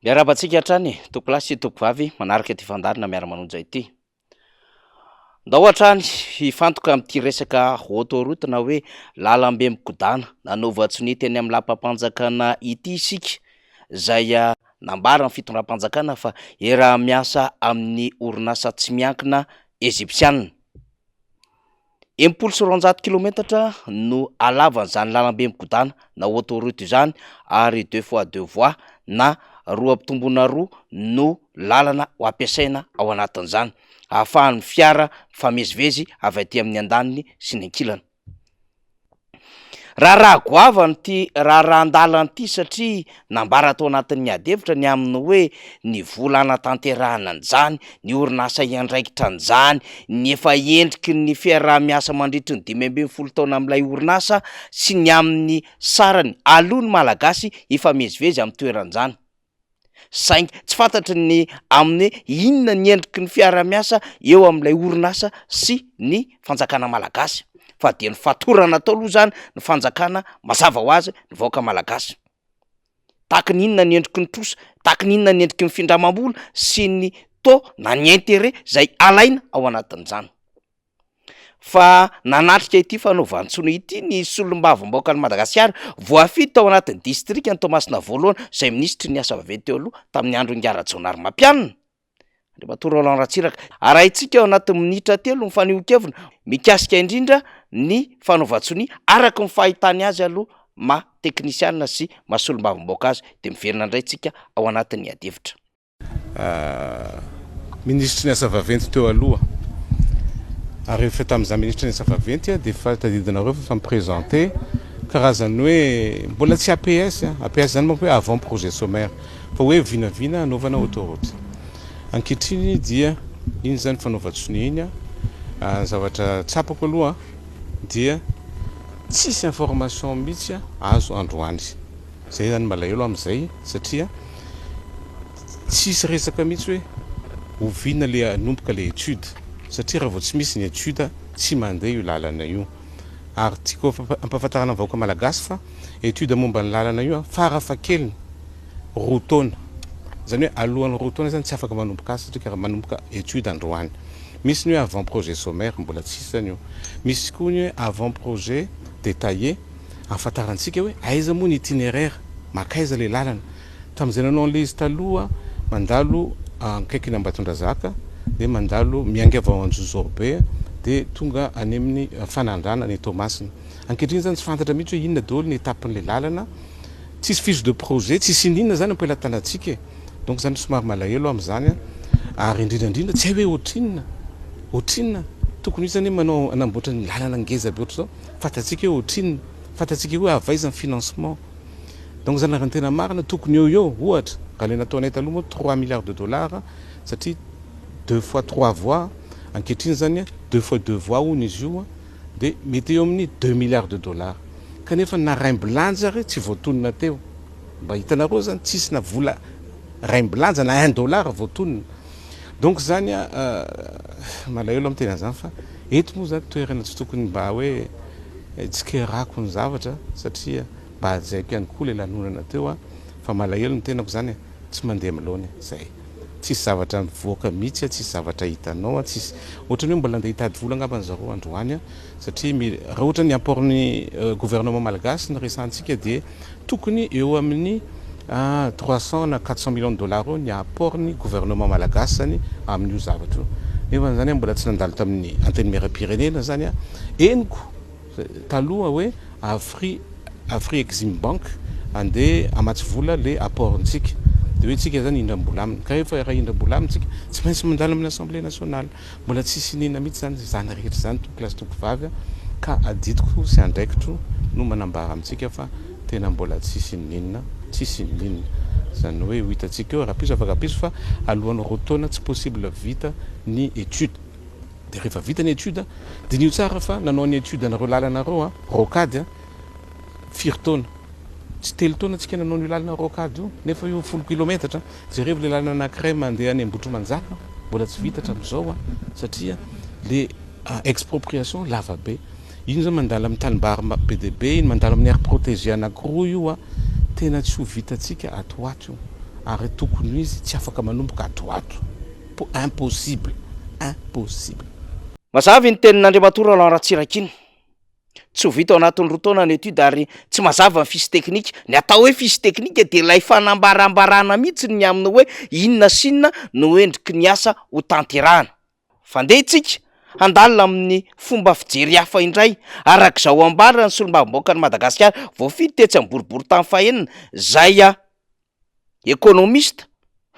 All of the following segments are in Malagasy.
Miarahaba antsika hatrany tompolahy sy tompovavy manaraka ity fandaharana miara-manonja ity. Ndao hatrany hifantoka amin'ity resaka autoroute na hoe lalambe mikodana nanaovan-tsonia teny amin'ny lapam-panjakana ity isika izay nambaran'ny fitondram-panjakana fa hiaraha-miasa amin'ny orinasa tsy miankina Egyptiana. 260 kilometatra no halavan'izany lalambe migodàna na autoroute izany ary deux fois deux voies na roa ampitombona roa no lalana ho ampiasaina ao anatin'izany, ahafahan'ny fiara mifamezivezy avy aty amin'ny andaniny sy ny ankilany. Raharaha goavana ity raharahan-dalana ity satria nambara tao anatin'ny ady hevitra ny amin'ny hoe ny vola hanatanterahana an'izany, ny orinasa hiandraikitra an'izany, ny efa endriky ny fiaraha-miasa mandritry ny 15 taona amin'ilay orinasa sy ny amin'ny sarany aloha ny Malagasy hifamezivezy amin'ny toeran'izany. Saingy tsy fantatry ny amin'ny hoe inona ny endriky ny fiarahamiasa eo amin'ilay orinasa sy ny fanjakana malagasy fa dia ny fatorana atao aloha zany ny fanjakana mazava ho azy ny vahoaka malagasy. Tahaka ny inona ny endriky ny trosa, tahaka ny inona ny endriky ny findramam-bola sy ny taux na ny interet zay alaina ao anatin'izany. Fa nanatrika ity fanaovan-tsonia ity ny solombavambahoakan'i Madagasikara voafidy tao anatin'ny distrikan'i Toamasina voalohany izay minisitry ny asa vaventy teo aloha tamin'ny andron'i Rajaonarimampianina, Andriamatoa Roland Ratsiraka. Arahintsika ao anatin'ny minitra telo ny fanehoan-keviny mikasika indrindra ny fanaovan-tsonia araka ny fahitany azy aloha maha teknisiana sy maha solombavambahoaka azy dia miverina indray tsika ao anatin'ny adihevitra. Minisitry ny asa vaventy teo aloha. Ary rehefa tamin'izaho minisitry ny asa vaventy dia efa tadidinareo fa efa mi-présenter karazan'ny hoe mbola tsy APS, APS izany manko hoe avant projet sommaire, fa hoe vinavina hanaovana autoroute. Ankehitriny dia iny izany fanaovan-tsonia iny, ny zavatra tsapako aloha dia tsisy information mihitsy azo androany. Zay zany malahelo amizay satria tsisy resaka mihitsy hoe oviana le hanomboka le etude satria raha vao tsy misy ny etude tsy mandeha io lalana io ary tiako ampahafantarana ny vahoaka malagasy fa etude momba ny lalana io farafahakeliny 2 taona zany hoe alohan'ny 2 taona zany tsy afaka manomboka azy satria karaha manomboka etude androany misy ny hoe avant projet sommaire mbola tsisy zany io misy koa ny hoe avant projet detaillé ahafantarantsika hoe aiza moa ny itinéraire, makaiza ilay lalana. Tamin'izay nanao an'ilay izy taloha, mandalo akaikin'i Ambatondrazaka, dia mandalo miainga avy ao Anjozorobe, dia tonga any amin'ny Fanandrana any Toamasina. Ankehitriny izany tsy fantatra mihitsy hoe inona daholo ny étape-n'ilay lalana, tsisy fiche de projet, tsisy ininona izany am-pelatanantsika e. Donc izany somary malahelo aho amin'izany ary indrindra indrindra tsy hay hoe ohatrinona, ohatrinona, tokony hisy anie manao hanamboatra ny lalana ngeza be ohatr'izao. Fantatsika hoe ohatrinona, fantatsika hoe avy aiza ny financement. Donc zany raha ny tena marina tokony eo eo ohatra raha le nataonay taloha moa 3 milliards de dollars satria deux fois trois voies, ankehitriny zany deux fois deux voies hono izy io dia mety eo amin'ny 2 milliards de dollars. Kanefa na raimbilanja ary tsy voatonona teo. Mba hitanareo zany tsisy na vola raimbilanja na 1 dollar voatonona. Donc zany malahelo aho miteny an'izany fa eto moa zany toerana tsy tokony mba hoe tsikerako ny zavatra satria mba hajaiko ihany koa ilay lanonana teo fa malahelo ny tenako zany tsy mandeha milaony zay. Tsisy zavatra mivoaka mihitsy, tsisy zavatra hitanao, tsisy ohatran'ny hoe mbola andeha hitady vola angamba ny zareo androany satria raha ohatra ny apport-n'ny gouvernement malagasy no resahantsika dia Tokony eo amin'ny 300 na 400 millions de dollars eo ny apport ny gouvernement malagasy zany amin'io zavatra io. Nefa zany mbola tsy nandalo tamin'ny antenimierampirenena zany an. Henoko taloha hoe Afri Afri Exim Bank andeha hamatsy vola le apport-ntsika. De hoe tsika zany hindram-bola aminy. Ka rehefa raha hindram-bola aminy tsika tsy maintsy mandalo amin'ny assemblée nationale. Mbola tsisy iniana mihitsy zany izany rehetra izany tompoko lahy sy tompoko vavy a, ka adidiko sy andraikitro no manambara amintsika fa tena mbola tsisy inoninona, tsisy inoninona. Izany hoe ho hitantsika eo rahampitso afaka rahampitso fa alohan'ny 2 taona tsy possible vita ny étude. Dia rehefa vita ny étude, diniho tsara fa nanao ny étude anareo lalana ireo a, rocade a, firy taona? Tsy 3 taona tsika nanao an'io lalana rocade io, nefa io 10 kilometatra. Jerevo le lalana anakiray mandeha any Ambohitrimanjaka, mbola tsy vita hatramin'izao satria le expropriation lava be. Iny zao mandalo amin'ny tanimbary be dia be, iny mandalo amin'ny aire protégée anakiroa io, tena tsy ho vitantsika ato ho ato io. Ary tokony ho izy tsy afaka manomboka ato ho ato. Impossible! Impossible! Mazava iny tenin'Andriamatoa Roland Ratsiraka iny. Tsy ho vita ao anatin'ny 2 taona ny étude ary tsy mazava ny fiche technique. Ny atao hoe fiche technique dia ilay fanambarambarana mihitsy ny amin'ny hoe inona sy inona no endriky ny asa ho tanterahana. Fandeha isika handalina amin'ny fomba fijery hafa indray, araka izao ambaran'ny solombavambahoakan'i Madagasikara voafidy tetsy amin'ny boriborintany fahenina, izay ekonomista,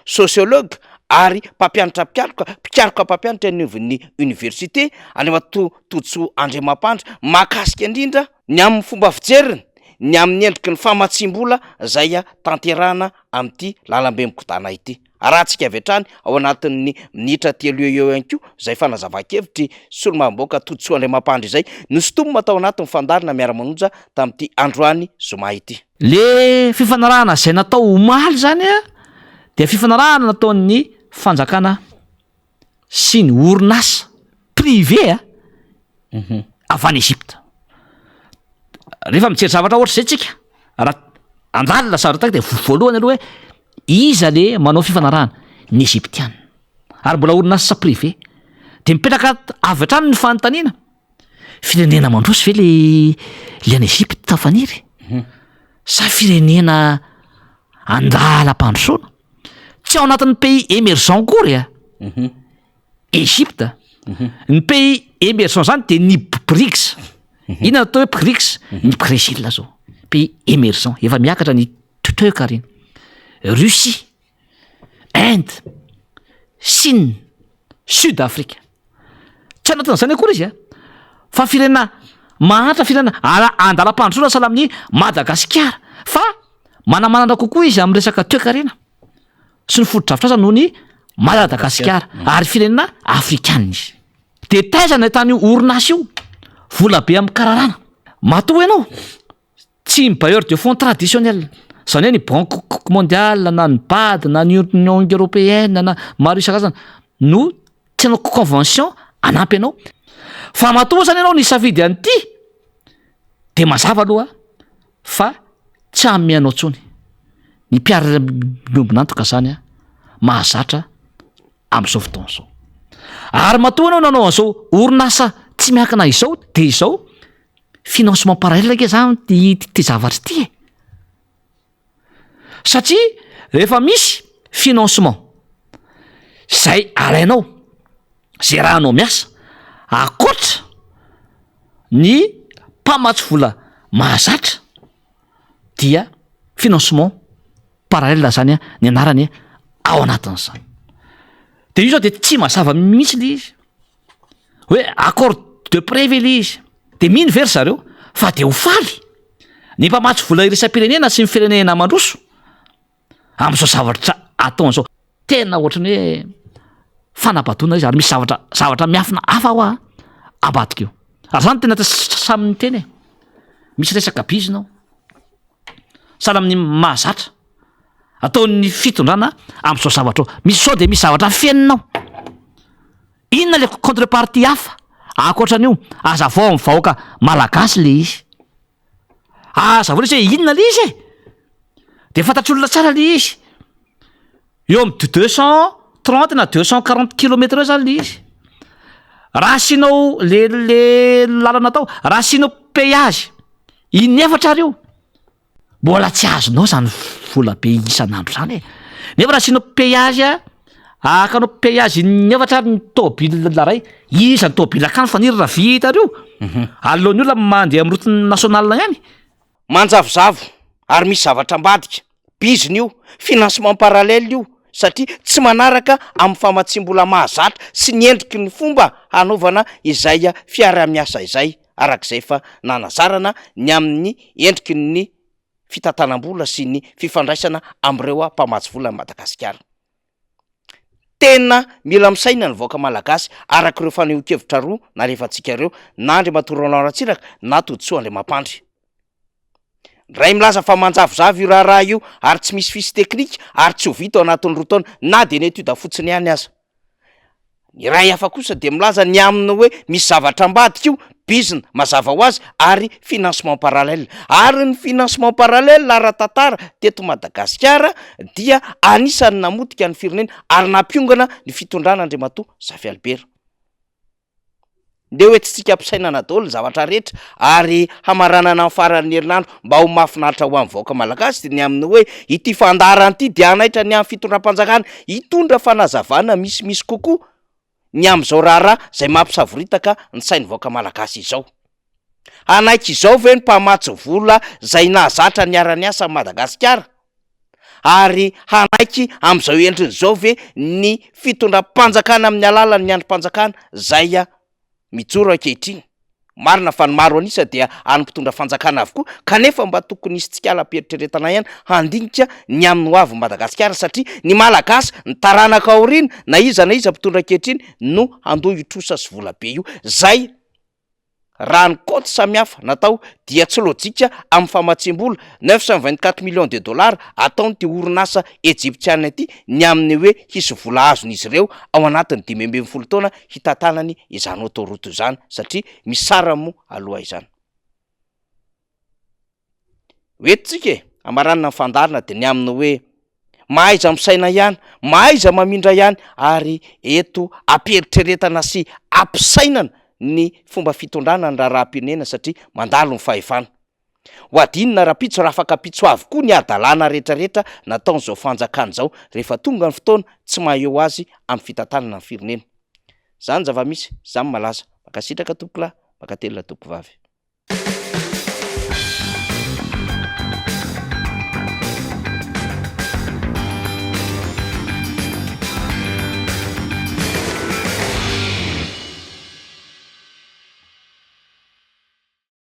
sociologue ary mpampianatra mpikaroka, mpikaroka mpampianatra eny anivon'ny oniversite, Andriamatoa Todisoa Andriamampandry, mahakasika indrindra ny amin'ny fomba fijeriny ny amin'ny endriky ny famatsiam-bola izay tanterahana amin'ity lalambe mikodana ity. Arahantsika avy hatrany ao anatin'ny minitra telo eo eo ihany koa izay fanazavan-kevitr'i Solombavambahoaka Todisoa Andriamampandry izay nosintomina tao anatin'ny fandaharana Miara-manonja tamin'ity androany zoma ity. Le fifanarahana izay natao omaly izany dia fifanarahana nataon'ny fanjakana sy ny orinasa privé avy any Egypte. Rehefa mijery zavatra ohatr'izay tsika, raha handalina zavatra tahaka dia voalohany aloha hoe iza le manao fifanarahana? Ny Egyptiana. Ary mbola orinasa privé. De mipetraka avy hatrany ny fanontaniana, firenena mandroso ve le le any Egypte Faniry? Sa firenena andalam-pandrosoana? Tsy ao anatin'ny pays émergent akory a! Egypte. Ny pays émergent zany de ny BRICS. Inona no atao hoe BRICS? Ny Brésil zao, pays émergent, efa miakatra ny toekarena. Russie, Inde, Chine, Sud Afrique. Tsy anatin'izany akory izy a! Fa firenena mahantra, firenena ala- andalam-pandrosoana sahala amin'i Madagasikara, fa manamanana kokoa izy amin'ny resaka toekarena sy ny fotodrafitrasa noho ny Madagasikara, ary firenena afrikanina izy. De taiza no ahitana io orinasa io? Vola be amin'ny kararana. Matoa ianao tsy ny bailleur de fonds traditionnel, zany hoe ny banque mondiale na ny bad na ny union européenne na maro isan-karazany no tsy hanao convention hanampy anao. Fa matoa zany ianao nisafidy an'ity de mazava aloha fa tsy hanome anao intsony ny mpiara-miombon'antoka zany an, mahazatra am'zao fotoana zao. Ary matoa ianao nanao an'izao orinasa tsy miankina izao de izao financement parallèle ange zany ty ty zavatra ity e. Satria rehefa misy financement zay alainao, zay rahanao miasa, ankoatra ny mpamatsy vola mahazatra dia financement parallèle zany ny anarany ao anatin'izany. De io zao de tsy mazava mihitsy le izy hoe accord de prêt ve le izy? De mino ve ry zareo fa de ho faly ny mpamatsy vola iraisam-pirenena sy ny firenena mandroso am'zao zavatra ataony zao? Tena ohatran'ny hoe fanabadoana izy ary misy zavatra zavatra miafina hafa hoa ambadika io. Ary zany tena samy niteny e, misy resaka bizina ao, sahala amin'ny mahazatra ataon'ny fitondrana am'zao zavatra ao, misy sao de misy zavatra afenina ao. Inona le contrepartie hafa ankoatran'io? Azavao amin'ny vahoaka malagasy le izy. Azavao le izy hoe inona le izy e! De fantatry olona tsara le izy. Eo amin'ny 230 na 240 kilomètre eo zany le izy. Raha asianao le le lalana atao, raha asianao péage inefatra ary io, Mbola tsy azonao zany vola be isan'andro zany e! Nefa raha asianao péage akanao péage inefatra ary ny tôbila ray, iza ny tôbila akany Faniry raha vita reo? Aleon'ny olona mandeha amin'ny route nationale ihany. Manjavozavo ary misy zavatra ambadika, bizina io, financement parallèle io satria tsy manaraka amin'ny famatsiam-bola mahazatra sy ny endriky ny fomba hanaovana izay fiarahamiasa izay. araka izay efa nanazarana ny amin'ny endriky ny fitantanam-bola sy ny fifandraisana amin'ireo mpamatsy vola an'i Madagasikara. Tena mila misaina ny vahoaka malagasy araka ireo fanehoan-kevitra roa nalefantsika ireo, na Andriamatoa Roland Ratsiraka na Todisoa Andriamampandry. Ny iray milaza fa manjavozavo io raharaha io ary tsy misy fiche teknika ary tsy ho vita ao anatin'ny 2 taona na dia ny étude fotsiny ihany aza. Ny iray hafa kosa dia milaza ny amin'ny hoe misy zavatra ambadika io, bizina, mazava ho azy, ary financement parallèle. Ary ny financement parallèle ara-tantara teto Madagasikara dia anisan'ny namotika ny firenena ary nampiongana ny fitondrana Andriamatoa Zafy Albert. Ndeha ho entintsika am-pisainana daholo ny zavatra rehetra ary hamaranana ny faran'ny herinandro mba ho mahafinaritra ho an'ny vahoaka malagasy dia ny amin'ny hoe ity fandaharana ity dia hanaitra ny amin'ny fitondram-panjakana hitondra fanazavana misimisy kokoa ny amin'izao raharaha izay mampisavoritaka ny sain'ny vahoaka malagasy izao. Hanaiky izao ve ny mpamatsy vola izay nahazatra niara-niasa amin'i Madagasikara? Ary hanaiky amin'izao endriny izao ve ny fitondram-panjakana amin'ny alalan'ny andrim-panjakana izay mijoro ankehitriny? Marina fa ny maro an'isa dia an'ny mpitondra fanjakana avokoa, kanefa mba tokony hisy tsikalam-pieritreretana ihany handinika ny amin'ny ho avin'i Madagasikara satria ny Malagasy, ny taranaka aoriana, na iza na iza mpitondra ankehitriny no handoa io trosa sy volabe io, izay Raha ny kaonty samihafa natao dia tsy lojika amin'ny famatsiam-bola 924 millions de dollars ataon'ity orinasa Ejiptiana ity ny amin'ny hoe hisy vola azon'izy ireo ao anatin'ny 15 taona hitantanany izany autoroute izany satria misy sarany moa aloha izany. Ho entintsika e! Hamaranana ny fandaharana dia ny amin'ny hoe mahaiza misaina ihany, mahaiza mamindra ihany ary eto ampiheritreretana sy ampisainana ny fomba fitondrana ny raharaham-pirenena satria mandalo ny fahefana. Ho adinina rahampitso raha afaka ampitso avokoa ny hadalana rehetrarehetra nataon'izao fanjakana izao rehefa tonga ny fotoana tsy maha eo azy amin'ny fitantanana ny firenena. Izany ny zava-misy, izany malaza. Mankasitraka tompokolahy, mankatelina tompokovavy.